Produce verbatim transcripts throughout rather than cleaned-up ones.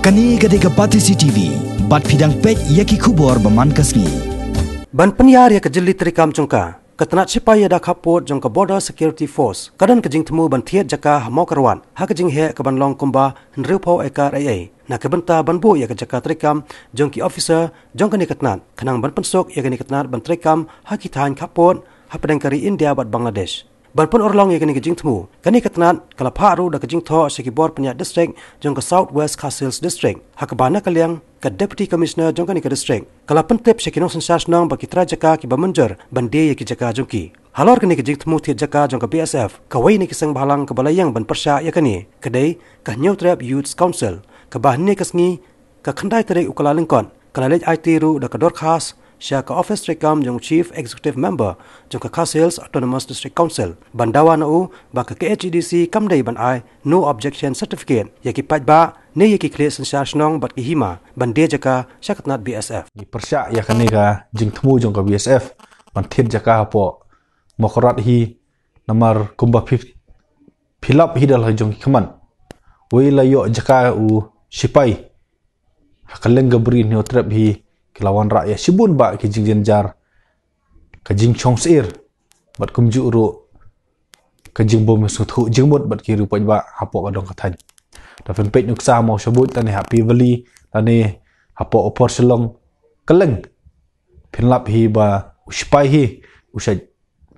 Kane ka dei ka Batesi T V, bad phi dang peit ïa ki khubor ba man ka sngi. Ban pynïar ïa ka jylli treikam jong ka, ka tnat shipai ïada khappud jong ka Border Security Force ka don ka jingthmu ban thied jaka ha Mawkyrwat ha ka jingheh ka ban long kumba hynriewphew ekar ei ei, na ka bynta ban buh ïa ka jaka treikam jong ki officer jong kane ka tnat, khnang ban pynsuk ïa kane ka tnat ban treikam ha ki thaiñ khappud hapdeng ka ri India bad Bangladesh. Ban pynurlong ïa kane ka jingthmu, kane ka tnat ka la phah ruh da ka jingthoh sha ki bor pynïaid district jong ka South West Khasi Hills District, ha kaba na ka liang ka Deputy Commissioner jong kane ka district ka la pyntip sha ki nongsynshar shnong bad ki trai jaka kiba mynjur ban die ïa ki jaka jong ki. Halor kane ka jingthmu thied jaka jong ka B S F, kawei na ki seng bhalang kaba la ïeng ban pyrshah ïa kane ka dei ka Hynñiewtrep Youth Council, kaba hynne ka sngi ka khyndai tarik u Kyllalyngkot ka la leit aiti ruh da ka dorkhas sha ka office treikam jong u Chief Executive Member jong ka Khasi Hills Autonomous District Council, ban dawa na u ba ka K H A D C kam dei ban ai no objection certificate ïa ki paidbah ne ïa ki khlieh synshar shnong bad ki hima ban die jaka sha ka tnat B S F. Ngi pyrshah ïa kane ka jingthmu jong ka B S F ban thied jaka hapoh Mawkyrwat hi, namar kumba phi, phi lap hi da la jong ki khmat, wei la ïoh jaka u shipai ha kylleng ka Bri Hynñiewtrep hi, ki la wanrah ïa shibun bah ki jingjynjar, ka jingshong syier bad kumjuh ruh ka jingbym sngewthuh jingmut bad ki riew paidbah hapoh ka dong ka thaiñ. Da phin peit nuksa ha Mawsha Buit lane ha Pi Valley lane hapoh Upper Shillong, kylleng phin lap hi ba u shipai hi u shait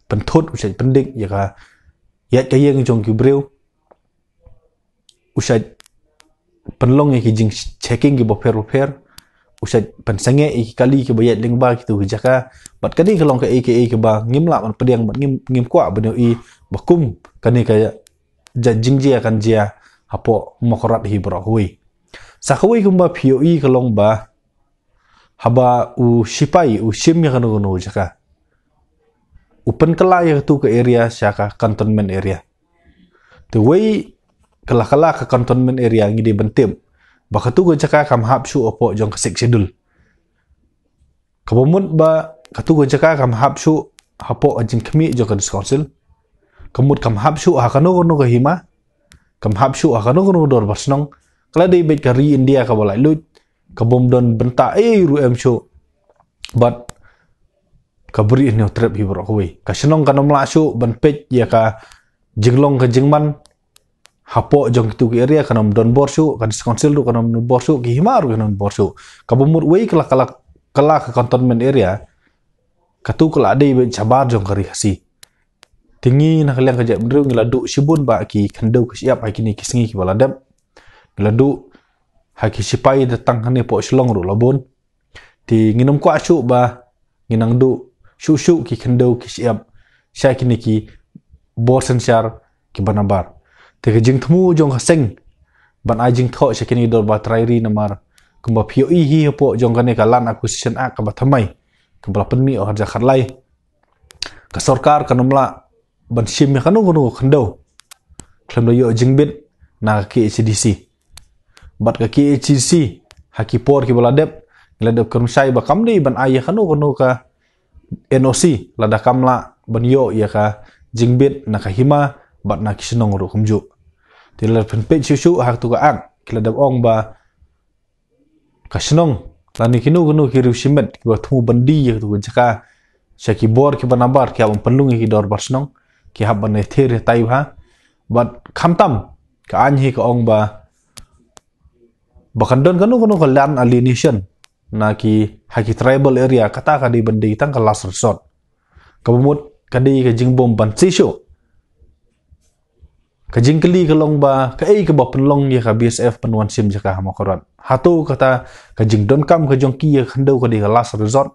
pynthut, u shait pyndik ïa ka ïaid ka ïing jong ki briew, u shait pynlong ïa ki jingchecking kiba pher ba pher, u shait pynsangeh ïa ki kali kiba ïaid lyngba kito ki jaka. Bad kane ka long kaei kaei kaba ngim lah ban pdiang bad ngim, ngim kwah ban ïohi ba kum kane ka ja-, jingjia kan jia hapoh Mawkyrwat hi baroh kawei. Sa kawei kumba phi ïohi ka long ba haba u shipai u shim ïa kano kano jaka, u pynkylla ïa katu ka area sha ka cantonment area. Te wei ka la kylla ka cantonment area, ngi dei ban tip ba katu ka jaka kam hap shuh hapoh jong ka Sixth Schedule. Kaba mut ba katu ka jaka kam hap shuh hapoh ka jingkhmih jong ka District Council. Ka mut kam hap shuh ha kano kano ka hima, kam hap shuh ha kano kano ka dorbar shnong. Ka la dei beit ka ri India kaba laitluid, ka bym don bynta ei ruh em shuh bad ka Bri Hynñiewtrep hi baroh kawei. Ka shnong kan ym lah shuh ban peit ïa ka jinglong ka jingman hapoh jong kitu ki area, kan ym don bor shuh, ka District Council ruh kan ym don bor shuh, ki hima ruh kan ym don bor shuh. Kaba mut wei ka la, ka la, ka la ka cantonment area, katu ka la dei beit shabar jong ka Ri Khasi. Te ngi na ka liang ka jaitbynriew ngi la duh shibun bah ki khyndew ki shyiap ha kine ki sngi kiba la dep. Ngi la duh ha ki shipai da tang hangne hapoh Shillong ruh la bun. Te ngin ym kwah shuh ba ngin nang duh shuh shuh ki khyndew ki shyiap sha kine ki bor synshar kiba nabar. Te ka jingthmu jong ka seng ban ai jingthoh sha kine ki dorbar trai ri, namar kumba phi ïohi hi hapoh jong kane ka Land Acquisition Act kaba thymmai, kaba la pynmih ha u hajar khatlai, ka sorkar kan ym lah ban shim ïa kano kano ka khyndew khlem da ïoh jingbit na ka K H A D C. Bad ka K H A D C ha ki por kiba la dep, ngi la dep kren shai ba kam dei ban ai ïa kano kano ka N O C lada kam lah ban ïoh ïa ka jingbit na ka hima bad na ki shnong ruh kumjuh. Te lada phin peit shuh shuh ha katu ka Act, ki la dep ong ba ka shnong lane kino kino ki riew shimet kiba thmu ban die ïa katu ka jaka sha ki bor kiba nabar, ki hap ban pynlong ïa ki dorbar shnong, ki hap ban ïathir ïatai bha. Bad khamtam ka aiñ hi ka ong ba, ba kan don kano kano ka land alienation na ki, ha ki tribal area, kata ka dei ban dei tang ka last resort. Kaba mut ka dei ka jingbym banse shuh. Ka jingkylli ka long ba kaei kaba pynlong ïa ka B S F pynwan shim jaka ha Mawkyrwat? Hato kata ka jingdonkam ka jong ki ïa ka khyndew ka dei ka last resort?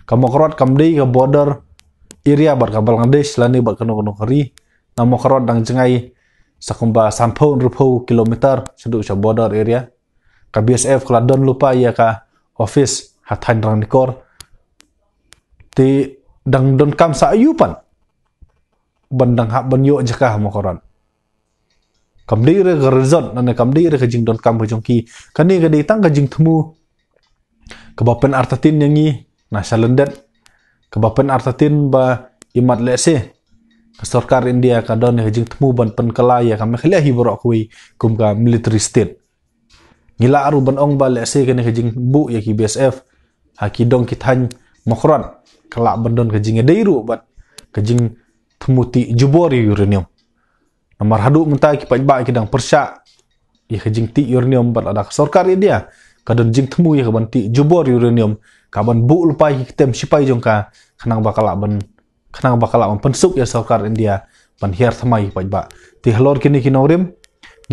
Ka Mawkyrwat kam dei ka border area bad ka Bangladesh lane bad kano kano ka ri. Na Mawkyrwat dang jngai sa kumba sanphew hynriewphew kilometer shaduh sha border area. Ka B S F ka la don lypa ïa ka office ha thaiñ Ranikor. Te dang donkam sa aïu pat ban dang hap ban ïoh jaka ha Mawkyrwat? Kam dei re ka resort, lane kam dei re ka jingdonkam ka jong ki. Kane ka dei tang ka jingthmu kaba pynartatien ïa ngi na shalyndet, kaba pynartatien ba imat lehse ka sorkar India ka don ïa ka jingthmu ban pynkylla ïa ka Meghalaya hi baroh kawei kum ka military state. Ngi lah ruh ban ong ba lehse kane ka jingbuh ïa ki B S F ha ki dong ki thaiñ Mawkyrwat ka lah ban don ka jingïadei ruh bad ka jingthmu tih jubor ïa uranium. Namar haduh mynta ki paidbah ki dang pyrshah ïa ka jingtih uranium bad lada ka sorkar India ka don jingthmu ïa ka ban tih jubor uranium, ka ban buh lypa ïa ki kem shipai jong ka, khnang ba ka lah ban khnang ba ka lah ban pynsuk ïa sorkar India ban hiar thymmai ïa ki paidbah. Te halor kine ki nongrim,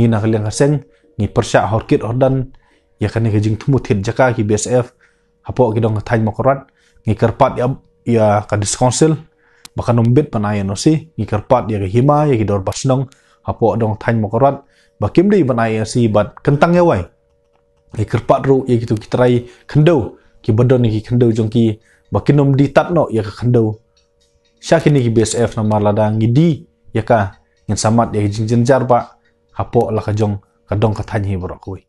ngi na ka liang ka seng ngi pyrshah horkit hordan ïa kane ka jingthmu thied jaka ki B S F hapoh ki dong ka thaiñ Mawkyrwat. Ngi kyrpad ïa, ïa ka District Council ba kan ym bit ban ai N O C. Ngi kyrpad ïa ka hima, ïa ki dorbar shnong hapoh dong ka thaiñ Mawkyrwat ba kim dei ban ai N O C bad kyntang ïa wei. Ngi kyrpad ruh ïa kito ki trai khyndew kiba don ïa ki khyndew jong ki ba kin ym die tad noh ïa ka khyndew sha kine ki B S F, namar lada ngi die ïa ka, ngin sa mad ïa ka jingjynjar ba hapoh la ka jong ka dong ka thaiñ hi baroh kawei.